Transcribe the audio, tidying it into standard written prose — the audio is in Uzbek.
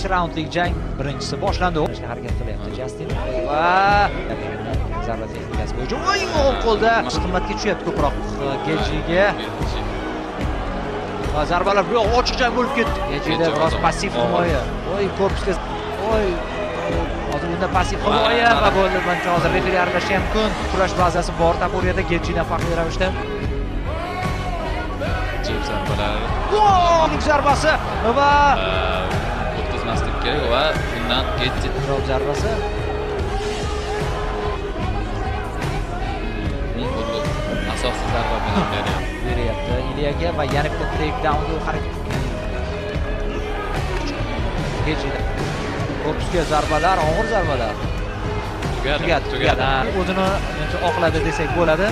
5 raundlik jang birinchisi boshlandi. Harakat qilyapti Jastin va zarba texnikasi bo'yicha o'ng qo'lda qimmatga tushyapti ko'proq Getjiga. Va zarbalar bu ochiq jang bo'lib ketdi. Getjida biroz passiv himoya. Oy, korpusga, oy, hozir unda passiv himoya va bo'ldi. Manimcha hozir referi aralashishi ham mumkin. Kurash bazasi bor Topuriyada Getjidan farqli ravishda. Jeb zarbalari. Gol zarbasi va o'tkazmaslik kerak va undan Getji drop zarbasi. Asosiy zarba bilan beryapti. Beryapti Ilyaga va yana bitta takedownga harakat. Getjida korpusga zarbalar, og'ir zarbalar. Tugadi. O'zini oqladi desak bo'ladi.